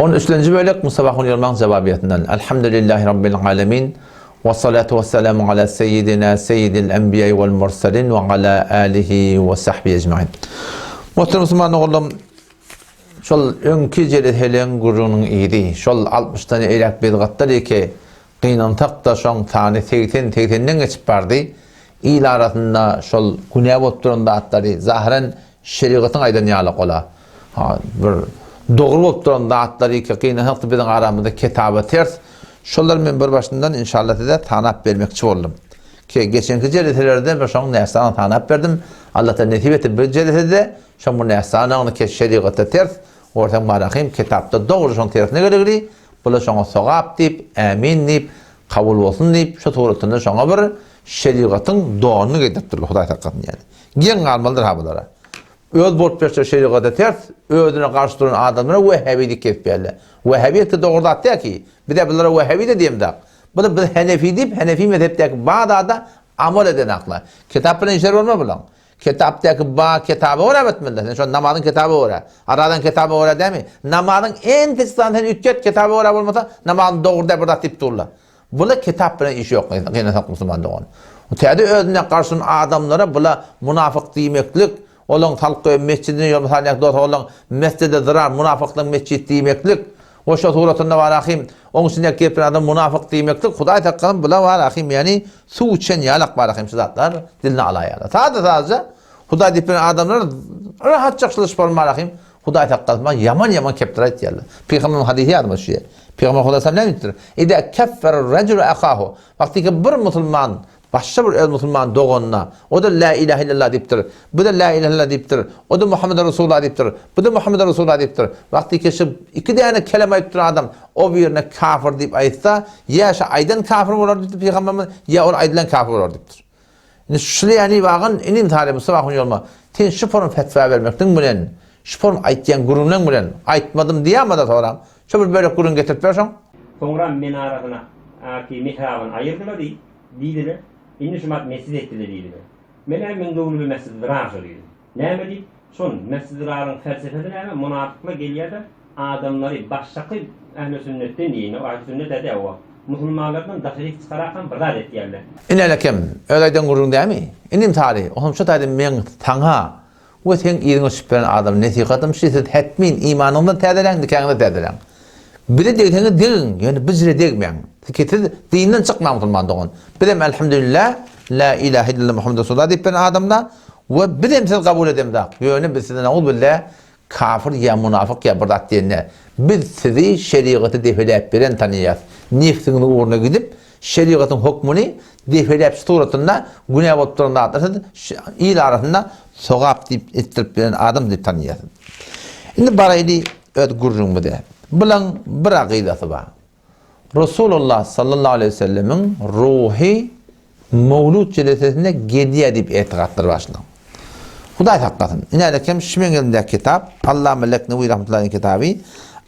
On üçlenji bölek Musabahun Ýolmaň Jawabiýatyndan. Elhamdülillahi Rabbil alemin. Ve salatu ve selamu ala seyyidina seyyidil enbiya vel mursalin ve ala alihi ve sahbihi ecmain. Muhterem Musulman oğlum, şol öňki jeleseleň gürrüňiniň yzy, şol 60-dan eýläk bidgatlar eke, gynansak-da şoň sany 80, 80-den geçip bardy. Il arasynda şol günä bolup duran zatlary zahyran Şerigatyň aýdan ýaly gola. Ha, bir dogry bolup duran zatlary ki, gynansak-da biziň aramyzda ketaba ters. Şolary men bir başyndan inşallah size sanap bermekçi boldum. Ki, geçenki jeleselerde men şoň näsany sanap berdim. Allah Taala nesip etdi bir jelesede şoň bir näsanyny ki şerigata ters, görseň barahym kitapda dogry şoň tersine geregli, bula şoňa sogap diýip, ämin diýip, kabul bolsun diýip, şu suratynda şoňa bir şerigatyň donuny geýdiripdirler, Hudaý saklasyn ýaly. Geň galmalydyr ha bulara. Öz bolup berse şerigata ters, özüne garşy duran adamlara wehhabi diýip kesip berler. Wehhabi etde dogry zat däl ki. Biz-ä bulara wehhabi-de diýemzok. Bular biz henefi diýip, henefi mezhepdäki ba zada amal eden akla. Kitap bilen işleri bolmaz bulaň. Kitapdaky ba kitaba görä etmelidir. Sen şo namazyň kitaba görä. Aradan kitaba görä dämi? Namazyň entek sany sen üýtget kitaba görä bolmasa, namazyň dogry däl bir zat diýip durlar. Bula kitap bilen işi ýok gynasak musulman dogan. Täze özüne garşyn adamlara bula munafyk diýmeklik, olaň salyp goýan mesjidine ýol mysal ýa dos olaň mesjide zyrar munafyklyň mesjit diýmeklik, we şo suratynda bar ahim oň içinde geplen adam munafyk diýmeklik Hudaý saklasyn bula bar ahim ýani suw içen ýalak bar ahim şu zatlar diline alaýarlar. Sada sadaja Hudaý diýip bilen adamlar rahatça şylyşyp bolmar ahim Hudaý saklasyn maňa ýaman ýaman kepler aýtýarlar. Pygamberimiziň hadysy ýadyma düşýär. Pygamber Hudaý salam näme diýipdir? Idä keffere rejulu ahahu. Wagtyky bir musulman başga bir öz musulman doganyna, o-da la ilahe illallah diýipdir. Bu-da la ilahe illallah diýipdir. O-da Muhammeden Resulullah diýipdir. Bu-da Muhammeden Resulullah diýipdir. Wagtyky şu iki däne keleme aýdyp duran adam o birine kafir diýip aýtsa, ýa şu aýdan kafir bolar diýipdir pygamberimiz, ýa ol aýdylan kafir bolar diýipdir. Indi şuly ýany bagyn inim taly Mustafa ahun ýolma. Sen şu form fetwa bermekliň bilen, şu form aýtýan gürrüňleň bilen, aýtmadym diýämada soram. Şo bir bölek gürrüň getirip ber şoň. Soňra minarasyny aki mihrabyny aýyrdylar diýip, diýdiler. Indi şu mat mesjit etdiler diýdiler. Men-ä meň göwnüme mesjidi zyrar şo diýdim. Näme diýip, şon mesjidi zyraryň felsefesi näme, munafyklar gelýär-de, adamlary başdaky ähli sünnetden diýeýin, o ähli sünnet-ä däl o wagt, musulmanlardan daşaryk çykarakam bir zat etýärler. Ine lekim, öz aýdan gürrüň dämi? Inim Sary, oňam şu taýda meň saňa we seň yzyňa düşüp beren adama nesihatym şi, siz hetmin imanyňyzam täzeläň, nikaňyzam täzeläň. Bize degseňiz degiň, ýöne bizre degmäň. Ki siz dinden çykmaň musulman dogan. Bizem elhamdülillah la ilahe illallah Muhammed Resulullah diýip beren adamda we bizem siz kabul edemzak. Ýöne biz size nauzbillah Kafir ýa munafyk ýa bir zat diýende, biz sizi şerigaty depeläp beren tanaýas. Nefsiňiziň ugruna gidip, şerigatyň hokmuny depeläp suratynda günä bolup duran zatlary siz il arasynda sogap diýip etdirip beren adam diýip tanaýas. Indi baraýly öz gürrüňimize. Bulaň bir agydasy bar. Resulullah sallallahu aleýhi we sellemiň ruhy mewlud jelesesinde gelýär diýip etigatlar başlaň. Hudaý saklasyn. Ine kem şu meň elimdäki kitap, Allama Leknewi rahmetullahi aleýhiň kitaby.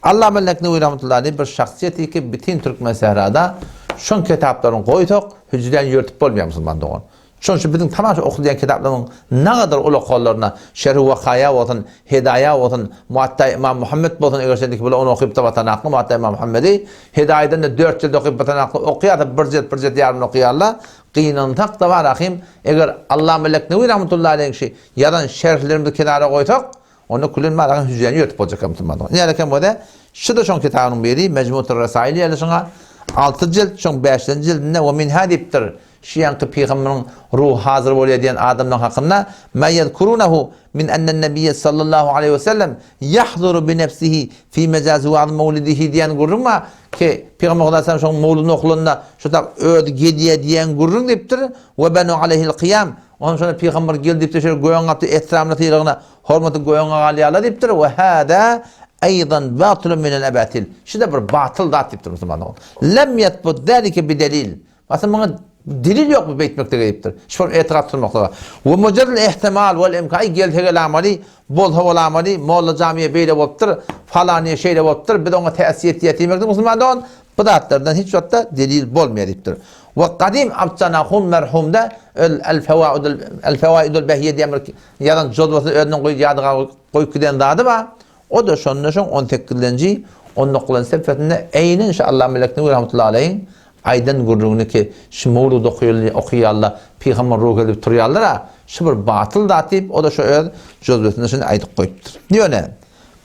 Allama Leknewi rahmetullahi aleýh bir şahsyýet ki bütin türkmen sährada şoň kitaplaryny goýsak, hüjrän ýörtüp bolmaýar musulman dogan. Şonuň üçin biziň tamam şu okadýan kitaplarymyň nagadar uly okanlaryna, Şerhi Wakaýa bolsun, Hedaýa bolsun, Muatta Ymam Muhammet bolsun, eger şeýdiki bular ony okyp-da batanakly Muatta Ymam Muhammedi, Hedaýadan-da dört jilt okyp batanakly okýarsa bir jilt, bir jilt ýarymyny okýarlar. Gynansak-da bar ahym, eger Allama Leknewi rahmetullahi aleýhiň şi ýazan şerhlerimizi kenara goýsak, onda külen bar ahym hüjräni ýörtüp boljak eken musulmanlar. Ine eken bolsa, şu-da şoň kitabynyň biri, Mejmutur Resail diýýärler şoňa, alty jilt, şoň bäşinji jildinde we minha diýipdir. Şu ýaňky pygamberiň ruhy hazyr bolýar diýen adamlaryň hakynda, Mä ýezkurunehu min ennennebiyye sallallahu aleýhi we sellem ýahzuru bi nefsihi fi mejazi wa'z mewlidihi diýen gürrüň bar ki, Pygamber Hudaý sallam şoň mewlidini okulanda şu tak özi gelýär diýen gürrüň diýipdir, we benu aleýhil kyýam, onam şonda pygamber geldi diýipdir, şeýle gögüň gapdy ehtiramly sylagyna, hormaty gögüňe galýarlar diýipdir, we hada eýdan batylun minel ebatil. Şu-da bir batyl zat diýipdir musulmanlar. Lem ýetbut zalike bi delil. Aslynda muňa delil ýok bu beýtmekde diýipdir. Şol etikat tutmaklyga. We mujarrad ihtimal wal imkan, aý gelse gelamaly, bolsa bolamaly, molla jamiýe beýle bolupdyr, falanyýe şeýle bolupdyr, biz oňa täsir etýäs diýmekde musulman dogan bu zatlardan hiç wagtda delil bolmaýar diýipdir. We gadym Abdjan ahun merhumda el fewaidul el fewaidul behiýe diýen bir ýazan jozbasyny özüniň goýup ýadyga goýup giden zady bar. O-da şonda şoň on sekizinji. 19-njy sepesinde eýnen şu Allama Melek Nury rahmetullahi aleýhiň aýdan gürrüňini ki, şu mowlud okaýarlar, pygamber ruhy edip turýarlar-a, şu bir batyl zat diýip, o-da şu öz jözbesinde şuny aýdyp goýupdyr. Ýöne,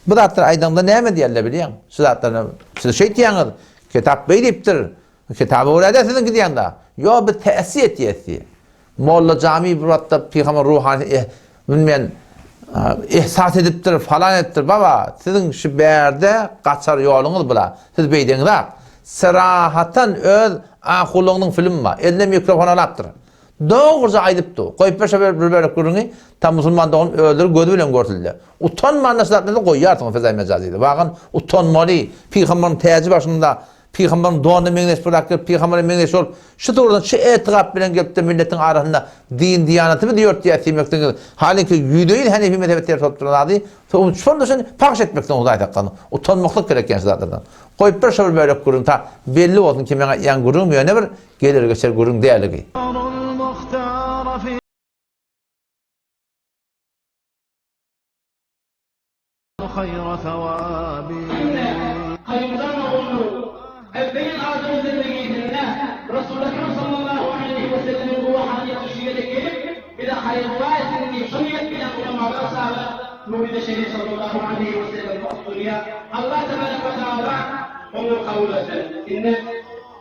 bu zatlary aýdaňda näme diýerler bilýäň? Şu zatlary siz şeýtýäňiz, kitap beý diýipdir, Kitaba görä-dä siziňki diýende, Ýok, biz täsir etýäs diýýär. Molla Jamy bir wagtda pygamber ruhany eh, bilmeýän ehsas edipdir, falan edipdir. Baba, siziň şu bärde gaçar ýoluňyz bula. Siz beýdeňizak. Serahatan öz ahulygynyň filmi bar. Eline mikrofon alapdyr. Dogruja aýdypdy. Goýup ber şo bir bölek gürrüňi, ta musulman dogan özleri gözi bilen görsünler. Utanman da şu zatlary goýýarsyňyz fezaý mejazyda. Wagan utanmaly. Pygamberiň täji başynda Pygamberiň donuna meňzeş bir zat gelip, pygambere meňzeş bolup, şu döwürden şu etikat bilen gelip-de milletiň arasynda din-diýanatymy ýörtýär diýmekdiňiz. Halyňky ýüzde-ýüz henefi mezhebe ters bolup duran zady, şonda şony pahş etmekden Hudaý saklasyn. Utanmaklyk gerek ýaly şu zatlardan. Goýup bir şo bir bölek gürrüň ta belli bolsun ki meň aýtýan gürrüňim ýöne bir geler-geçer gürrüň dälligi. Ine, Kaýymdan oglunyň Ebbeýin adyny zindigisinde Resuly Ekrem sallallahu aleýhi wesellemiň ruhanyýeti şu ýere gelip, bize haýyr-dua etsin diýip, şu niýet bilen ulamalar çagyryp, Nury Beşeri sallallahu aleýhi wesellem okdurýar. Allah tebarek we taala oňa kabul etsin. Indi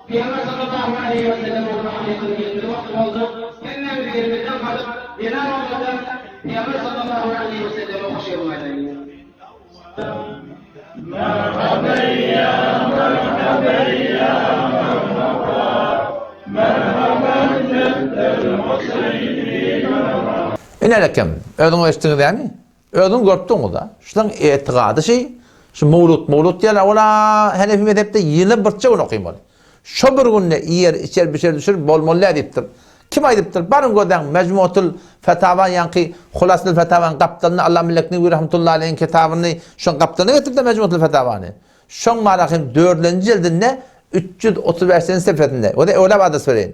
Pygamber sallallahu aleýhi wesellemiň ruhanyýetiniň gelmeli wagty boldy. Hemmämiz ýerimizden galyp, zenan bolmasa, Pygamber sallallahu aleýhi weselleme hoş geldiň aýdaýyn. Ine lekim, özüňiz eşitdiňiz dämi? Özüňiz görüp durňyz-da. Şulaň etigady şi, şu mowlut, mowlut diýýärler, ol-a Henefi mezhepde ýyla birçe gün okymaly. Şo bir günde iýer, içer, bişer, düşür bolmaly däl diýipdir. Kim aýdypdyr? Baryň gözläň, Mejmuatul Fetawa ýaňky Hulasatul Fetawanyň gapdalynda Allama Milleknewi rahmetullahi aleýhiň kitabyny şoň gapdalyna getiripdir Mejmuatul Fetawany. Şoň barahym dördülenji jildinde 335-nji sefesinde, o-da öwlap adres bereýin.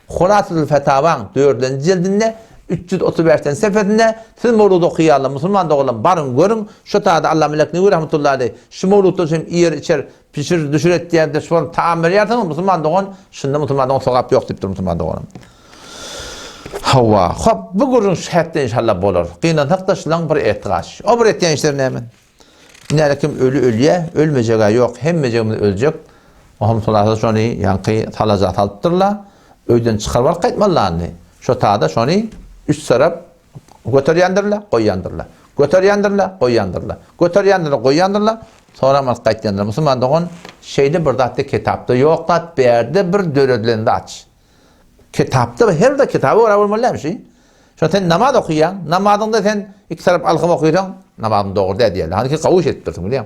Hulasatul Fetawaň dördülenji jildinde 335-nji sefesinde siz mowlud okaýanlar, musulman doganlarym baryň görüň, şo taýda Allama Milleknewi rahmetullahi aleýh şu mowluddan hem iýer, içer, Pişir, düşür etýän-de şol tagam berýärsiňiz, musulman dogan, şunda musulman dogan sogap ýok diýipdir musulman doganym. Hawa, hop, bu gürrüň şu hepde inşallah bolar. Gynansak-da şulaň bir etigaş. O bir etýän işleri näme? Näle kim öli ölýä, ölmejeg-ä ýok, hemmejegimiz öljek. Ohm sulasa şony ýaňky salaja salypdyrlar. Öýden çykaryp alyp gaýtmalylar indi. Şo tada şony üç tarap Göterýändirler, goýýandyrlar. Göterýändirler, goýýandyrlar. Göterýändirler, goýýandyrlar. Soňram alyp gaýtýandyrlar. Musulman dogan, şeýle bir zat kitapda ýok zat, bärde bir döredilen zat. Kitapda her bir kitaba görä bolmaly dälmi şi? Şo sen namaz okaýaň, namazyňda sen iki tarap alkym okaýsaň, namazyň dogry däl diýerler. Hany ki gawuş edipdirsiň bilýäň.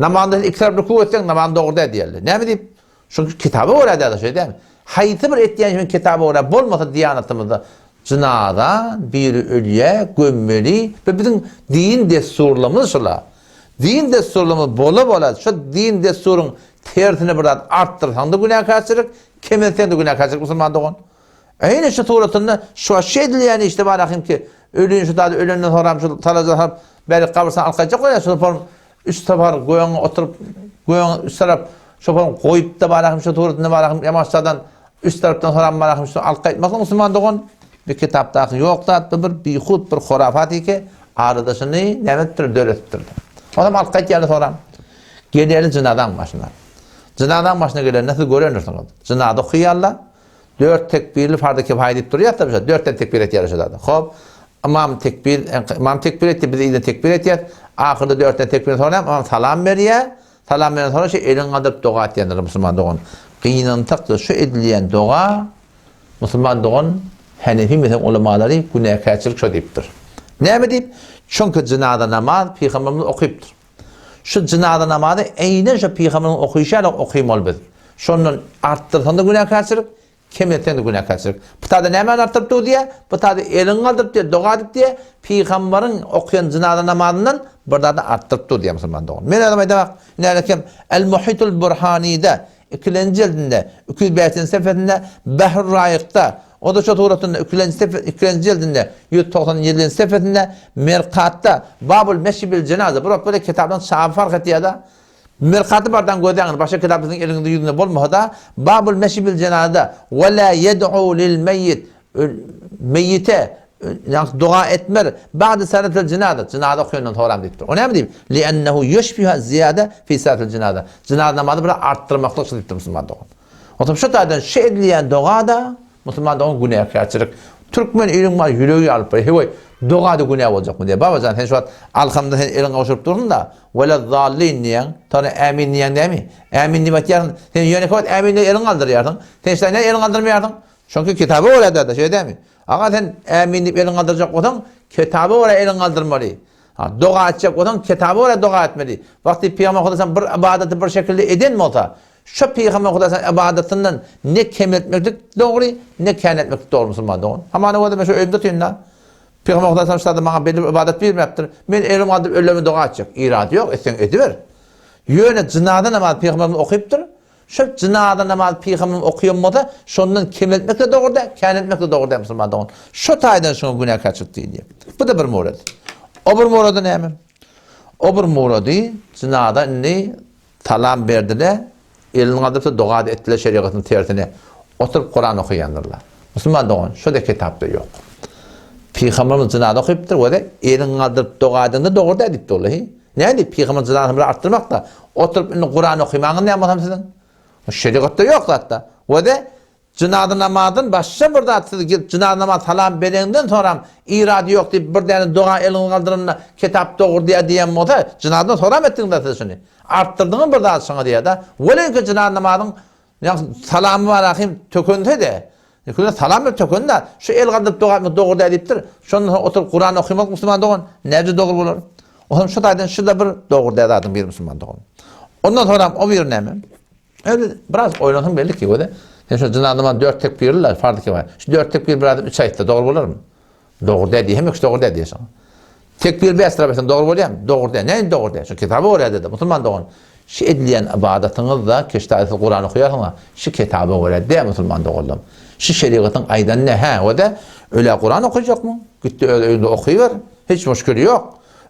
Namazyňda sen iki tarap ruku etseň, namazyň dogry däl diýerler. Näme diýip? Çünki kitaba görä däl şeý dälmi? Haýsy bir etýän işiň kitaba görä bolmasa diýanatymyzda jynaza, biri ölýä, gömmeli we biziň din dessurlarymyz şula. Din dessurlarymyz bola-bola şo din dessuryň tersine bir zat artdyrsaň-da günäkärçilik, kemeltseň-de günäkärçilik musulman dogan. Eýni şu suratynda şu wagt şu edilýän işde bar ahim ki, ölüni şu zady ölenden soňram şu talaja salyp bärik gabrystana alyp gaýtjak bolýar şu form üç sapar göňe oturyp göňe üç tarap şoparyň goýup-da bar ahim şu suratynda bar ahim ýamaşjadan üç tarapdan soram bar ahim şu alyp gaýtmaklyk musulman dogan bir kitapdaky ýok zat bu bir bihut bir horafat eke arada şuny näme edipdir döretipdir. Onam alyp gaýtýarlar soram. Gelýärler jynazaň başyna. Jynazaň başyna gelende siz görendirsiňiz. Jynaza okaýarlar. Dört tekbirli farzy kifaýa diýip durýas-da biz. Dörtden tekbir etýärler şo zada. Hop, ymam tekbir, ymam tekbir etdi, biz yzyndan tekbir etýäs. Ahyrda dörtden tekbirden soň näme? Ymam salam berýär. Salam berenden soňra şu elini galdyryp doga etýändir musulman dogan. Gynansak-da şu edilýän doga musulman dogan Henefi mezhebiň ulamalary günäkärçilik şo diýipdir. Näme diýip? Çünki jynaza namaz pygamberimiz okypdyr. Şu jynaza namazy eýnen şu pygamberiň okyşy ýaly okymaly biz. Şondan artdyrsaň-da günäkärçilik, kemeltseň-de günäkärçilik. Bu tada nämäni artdyryp dur diýýär? Bu tada eliňi galdyryp diýýär, doga edip diýýär, pygamberiň okaýan jynaza namazyndan bir zady artdyryp dur diýýär musulman dogan. Men özüm aýdamak, nälekem El-Muhitul Burhanide Ikilenji jildinde, 205-nji sefesinde, Behrur-Raýykda, o-da şo suratynda, ikilenji sefe, ikilenji jildinde, 197-nji sefesinde, Merkatda, Babul Meşi bil Jenaza, bu rotbada kitaplaryň çapy fark etýär-de. Mirkaty bardan gözläňiz, başga kitap siziň eliňizde ýüzünde bolmasa-da, Babul meşi bil jenazada we la ýed'u lil meýit meýite ýagny doga etmer ba'de salatil jenaza jynaza okaýandan soram diýipdir. O näme diýip? Li'ennehu ýeşbihu ziýada fi salatil jenaza. Jynaza namazy biraz artdyrmaklyk şu diýipdir musulman dogan. Otam şu taýdan şu edilýän doga-da Musulman dogan günäkärçilik. Türkmen iliň bar ýüregi ýarylyp bar. Heweý, dogada günä boljakmy diýýär. Babajan sen şu wagt alhamda sen eliňi gowşuryp dursuň-da, welezzallin diýýäň, soňra ämin diýýäň dämi? Ämin diýip aýtýarsyň. Sen ýönekeý wagt ämin diýip eliňi galdyrýarsyň. Sen şeýle näme eliňi galdyrmaýarsyň? Çünki kitaba görä däde, şeýle dämi? Aga sen ämin diýip eliňi galdyrjak bolsaň, kitaba görä eliňi galdyrmaly. Ha, doga etjek bolsaň, kitaba görä doga etmeli. Wagty Pygamber Hudaýdan bir ybadaty bir şekilde eden bolsa, Şo pygamber Hudaýyň ybadatyndan ne kemeltmeklik dogry, ne kän etmeklik dogry musulman dogan. Hamana görde men şo öýümde otyryn-da. Pygamber Hudaý şada maňa belli bir ybadat bermäpdir. Men elim galdyryp ölüme doga etjek. Irady ýok, etseň ediber. Ýöne jynaza namazy pygamberimiz okypdyr. Şo jynaza namazy pygamberimiz okaýan bolsa, şondan kemeltmek-de dogry däl, kän etmek-de dogry däl musulman dogan. Şo taýdan şoňa günäkärçilik diýilýär. Bu-da bir murady. O bir murady näme? O bir murady jynaza indi Salam berdile, elini galdyrypda doga-da etdiler şerigatyň tersine. Oturyp Kuran okaýandyrlar. Musulman dogan, şo-da kitapda ýok. Pygamberimiz jynaza okypdyr we-de eliňi galdyryp doga edende dogry däl diýipdir ol, heý. Näme diýip, pygamber jynazasyny bir artdyrmak-da, oturyp indi Kuran okymaňyz näme bolsam siziň? Şerigatda ýok zat-da. We-de Jynaza namazdan başga bir zat siz gelip jynaza namaz salam bereňden soram irady ýok diýip bir däne doga eliňizi galdyranda kitap dogry diýýär diýen bolsa jynazadan soram etdiňiz-dä siz şuny. Artdyrdyňyz bir zat şoňa diýýär-dä. Welin ki jynaza namazyň ýagny salamy bar ahim tökünse-de Ýöne salam berip tökende şu el galdyryp doga etmek dogry däl diýipdir. Şondan soň oturyp Kuran okymak musulman dogan näce dogry bolar? Olam şu taýdan şu-da bir dogry däl zadyň biri musulman dogan. Ondan soram o biri näme? Öyle biraz oýlansaň belli ki, öyle. Sen şu jynaza dört tekbirli farz kifaýa. Şu dört tekbir bir adam üç aýtsa dogry bolarmy? Dogry däl diýe, hemme dogry däl diýe şoňa. Tekbir bäş tarap etseň dogry bolýarmy? Dogry däl. Näme dogry däl? Şu kitaba görä dedi. Musulman dogan. Şu edilýän ybadatyňyzda keşde siz Kurany okaýarsyňyz, şu kitaba görä däl musulman doganlarym. Şu şerigatyň aýdany ne? Hä, o da öle Kuran okajakmyň? Gitdi öz öýüňde okyber. Hiç muşkil ýok.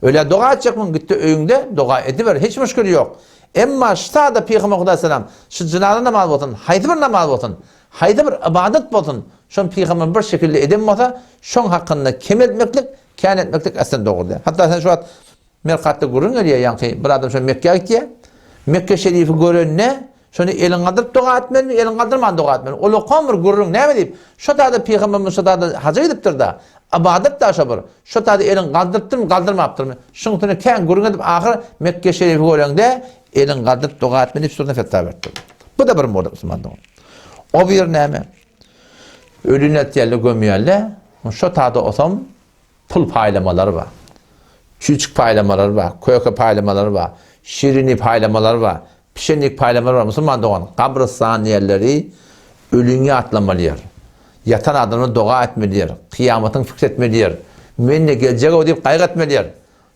Öle doga etjekmiň? Gitdi öýüňde doga ediber. Hiç muşkil ýok. Emma şu sada Pygamber Hudaý salam, şu jynaza namaz bolsun, haýsy bir namaz bolsun, haýsy bir ybadat bolsun, şony Pygamber bir şekilde eden bolsa, şoň hakynda kemeltmeklik, kän etmeklik aslen dogry däl. Hatda sen şu wagt Merkatda gürrüň gelýär, ýaňky bir adam şo Mekgä gitýär. Mekke şerifi görende, şony elin galdyryp doga etmelimi, elin galdyrman doga etmelimi? Ol okan bir gürrüň näme diýip, şo tada Pygamberimiz şo tada haja gidipdir-da. Ybadat-da şo bir. Şo taýda elin galdyrypdyrmy, galdyrmapdyrmy? Şuň üstünde kän gürrüň edip, ahyr Mekge şerifi göreňde, elin galdyryp doga etme diýip şurada fetwa beripdir. Bu-da bir mowzuk musulman dogan. O bir näme? Ölüni eltýärler, gömýärler. Şo taýda osam pul paýlamalary bar. Çüýçük paýlamalary bar, köke paýlamalary bar, şirini paýlamalary bar. Pişenlik paýlamaly bar musulman dogan gabrystan ýerleri öliňi ýatlamaly ýer. Ýatan adamlar doga etmeli ýer. Kyýamatyň pikir etmeli ýer. Men-de geljeg-ow diýip gaýgy etmeli ýer.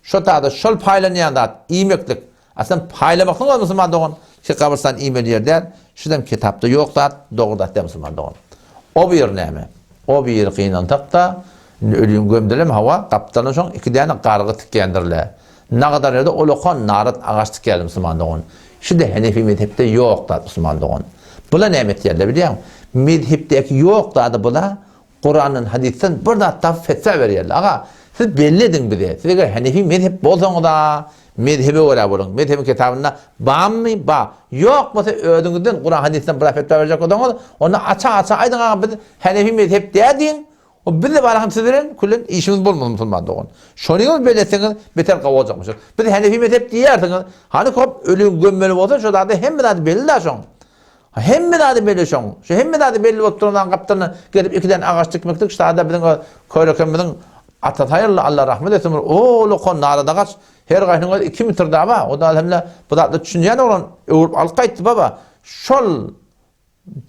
Şo taýda şol paýlanýan zat iýmeklik. Aslynda paýlamaklyk ol musulman dogan. Ki gabrystan iýmeli ýer däl. Şudam kitapda ýok zat, dogry zat däl musulman dogan. O bir näme? O biri gynansak-da, indi ölüň gömdülem hawa, gapdalynda şoň iki däne gargy tikýändirler. Nagadar ýerde ulakan narat agaç tikýärler musulman dogan. Şu-da henefi mezhepde ýok zat musulman dogan. Bula näme etýärler bilýäňmi? Mezhepdäki ýok zady bula Kurandan hadysdan bir zat tapyp fetwa berýärler. Aga, siz belli ediň bize. Siz eger henefi mezhep bolsaňyz-a, mezhebe görä boluň. Mezhebiň kitabynda bammy? Ba. Ýok bolsa özüňizden Kuran hadysdan bir zat fetwa berjek bolsaňyz, onda aça-aça aýdyň aga biz henefi mezhep däl diýiň. O bizle barahym siz bilen küllen işimiz bolmaz musulman dogan. Şonyňyz belleseňiz beter gowy boljakmyş. Biz henefi mezhep diýersiňiz. Hany kop ölüň gömmeli bolsa şo zady hemme zady belli da şoň. Hemme zady belli şoň. Şu hemme zady belli bolup duran gapdalyna gelip ikiden agaç dikmeklik şu zada biziň öz körekemiziň atasy haýyrly Allah rahmet etsin bir ulukan narad agaç her gaýsynyň özi 2 metr daba o da hemle bu zatlar düşünýän oglan öwrüp alyp gaýtdy baba. Şol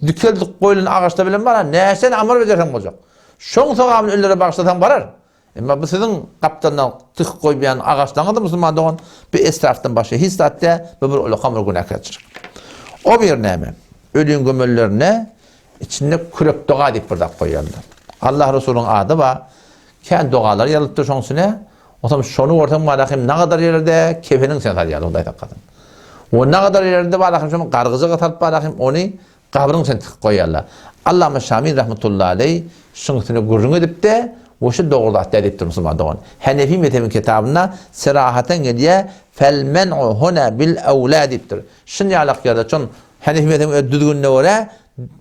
Dikeldip goýlan agaçda bilen bar, näçe amal bejerseň boljak. Şoň sogabyny ölülere bagyşlasaň barar. Emma bu siziň gapdalyndan tykyp goýýan agaçlaryňyz musulman dogan, bu esrafdan başga hiç zat däl, bu bir ulakam bir günäkärçilik. O bir näme? Ölüň gömellerine içinde kürek doga diýip bir zat goýýarlar. Allah Resulyň ady bar. Kän dogalar ýazylypdyr şoň içine. Otam şony görseň bar ahim nagadar ýerlerde kefeniň sen salýarlar Hudaý saklasyn. We nagadar ýerinde bar ahim şony gargyjaga salyp bar ahim ony gabryň içine tikyp goýýarlar. Allama Şamil rahmetullahi aleý şuň üstünde gürrüň edipde we şu dogry zat däl diýipdir musulman dogan. Henefi mezhebiň kitabynda serahaten gelýär fel men'u huna bil ewla diýipdir. Şun ýalak ýerde çon Henefi mezhebiň öz düzgünine görä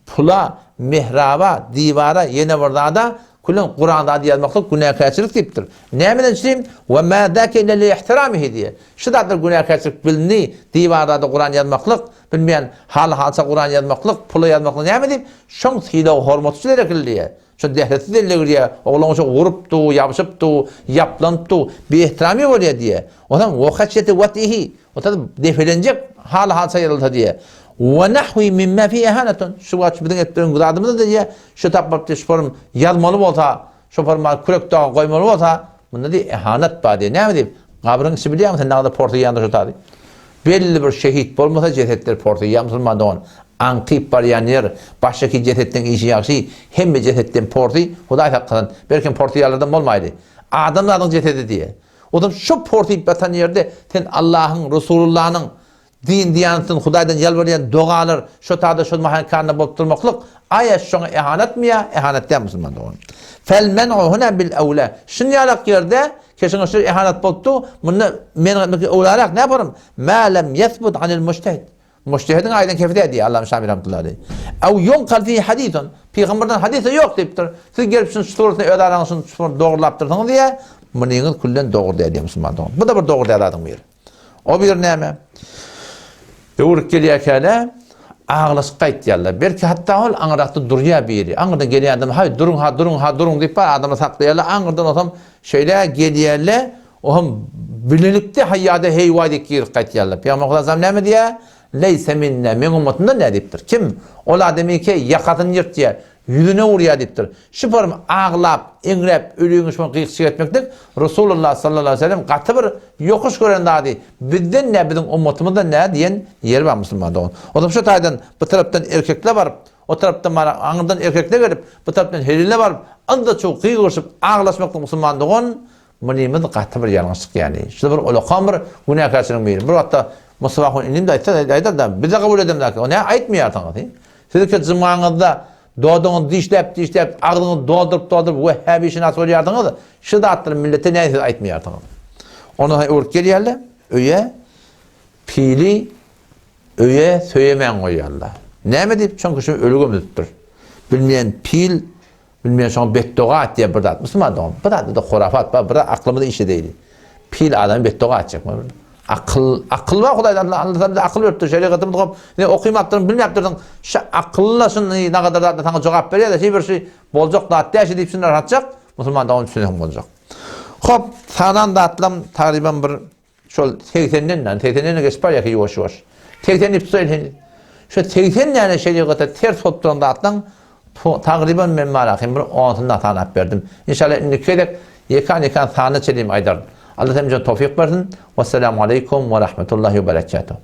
pula, mihraba, diwara ýene bir zada Külen Kuran zady ýazmaklyk günäkärçilik diýipdir. Nämeden üçin? We ma zake illa li ihtiramihi diýýär. Şu zatlar günäkärçilik bilindi, diwarlarda Kuran ýazmaklyk, bilmeýän haly-halça Kuran ýazmaklyk, pula ýazmaklyk näme diýip, şoň sylag-hormaty üçin gerekli diýýär. Şo dähletsiz elle girýär, oglan şo urup du, ýabşyp du, ýaplanyp du, bi-ihtirami bolýar diýýär. Onsoň we haşýeti watihi, Ota depelenjek haly-halça ýazylsa diýýär. We nahwi mimma fi ihanatun. Şu wagt biziň edip duran zadymyz diýýär. Şu tap baryp diýýär, şu form ýazmaly bolsa, şu forma kürek dagy goýmaly bolsa, munda diýýär ihanat bar diýýär. Näme diýip? Gabryň içi bilýärmi sen nagada porsuýandyr şu tazy. Belli bir şehit bolmasa jesetler porsuýar musulman dogan. Aňkyp barýan ýer, başdaky jesetleň işi ýagşy, hemme jesetden porsy, Hudaý saklasyn, belkem porsuýanlardan bolmaýdy. Adamzadyň jesedi diýýär. Ozal şo porsyp ýatan ýerde sen Allahyň, Resulullanyň, din-diýanatyn Hudaýdan ýalbarýan dogalar şo tada şol mahal-kanda bolup durmaklyk aýa şoňa ehanatmy ýa ehanat däl musulman dogan. Fel men'u huna bil ewla. Şun ýalak ýerde keşiňe şu ehanat bolup dur, munda men etmek ewlarak näparym? Ma lem yesbut anil mujtehid. Mujtehediň aýdan kefi däl diýýär Allama Şami rahmetullahi aleýh. Ew ýunqal fihi hadisun. Pygamberden hadys-a ýok diýipdir. Siz gelip şuny şu suratyny öz araňyzda şuny şuny dogrulapdyrsyňyz diýýär. Munyňyz külden dogry däl diýýär musulman dogan. Bu-da bir dogry däl zadyň biri. O bir näme? Öwrüp gelýärkäle aglaşyp gaýtýarlar. Belki hatda ol aňyrakda durýar biri. Aňyrdan gelýän adam haý duruň ha duruň ha duruň diýip bar adamlar saklaýarlar. Aňyrdan osam şeýle gelýärler. Ohm bilelikde haýýada heýwaý diýip girip gaýtýarlar. Pygamber Hudaýam näme diýýär? Leýse minne, meň ummatymdan däl diýipdir. Kim? Ol adamyňky ýakasyny ýyrtýar, ýüzüne urýar diýipdir. Şu form aglap, eňräp, ölüňi şo gykyşyk etmeklik Resulullah sallallahu aleýhi we sellem gaty bir ýokuş gören zady. Bizden nä, biziň ummatymyzdan nä diýen ýeri bar musulman dogan. Onsoň şu taýdan bu tarapdan erkekler baryp, o tarapdan bara aňyrdan erkekler gelip, bu tarapdan heleýler baryp, yzda-çuw gygyryşyp aglaşmaklyk musulman dogan Munymyz gaty bir ýalňyşlyk ýaly. Şu bir ulakan bir günäkärçiligiň biri. Bir wagtda Mustafa ahun inim-de aýtsa, aýdar-da, biz-de kabul edemzok. O näme aýtmaýarsyňyz? Siz iki jymaňyzda dodagyňyzy dişläp-dişläp, agzyňyzy dolduryp-dolduryp wehhäbişynas bolýarsyňyz. Şu zatlary millete näme siz aýtmaýarsyňyz? Ondan soň öwrüp gelýärler öýe, pili öýe söýemän goýýarlar. Näme diýip? Çünki şu öli gömülipdir. Bilmeýän pil Bilmeýän şoňa betdoga etýär bir zat. Musulman dogan, bir zatda hurafat bar, bir aklymyzy işledeýli. Pil adamy betdoga etjek. Akyl, akyl bar Hudaýdan, Allah sana akyl beripdir, şerigatymyz hop, ne okymapdyryn, bilmäpdirsiň. Şu akylla şuny nagadar zatda sana jogap berýär-de, şeý bir şey boljak zat däl, şeý diýip şuny rahatjak, musulman dogan düşünseň boljak. Hop, sanan zatlam tagryban bir Şol segsenden, ýani segsenden geçip barýar ýuwaş-ýuwaş. 80 diýip tutaýyn heniz. Şu 80 däne şerigata ters bolup duran zatlaň tagryban men barahym bir onsuny da sanap berdim. Inşallah indiki gezek ýekan-ýekan sanyna çenli aýdaryn. Allah hemmämize towfyk bersin. Wessalamu aleýkum we rahmetullahi we berekatuh.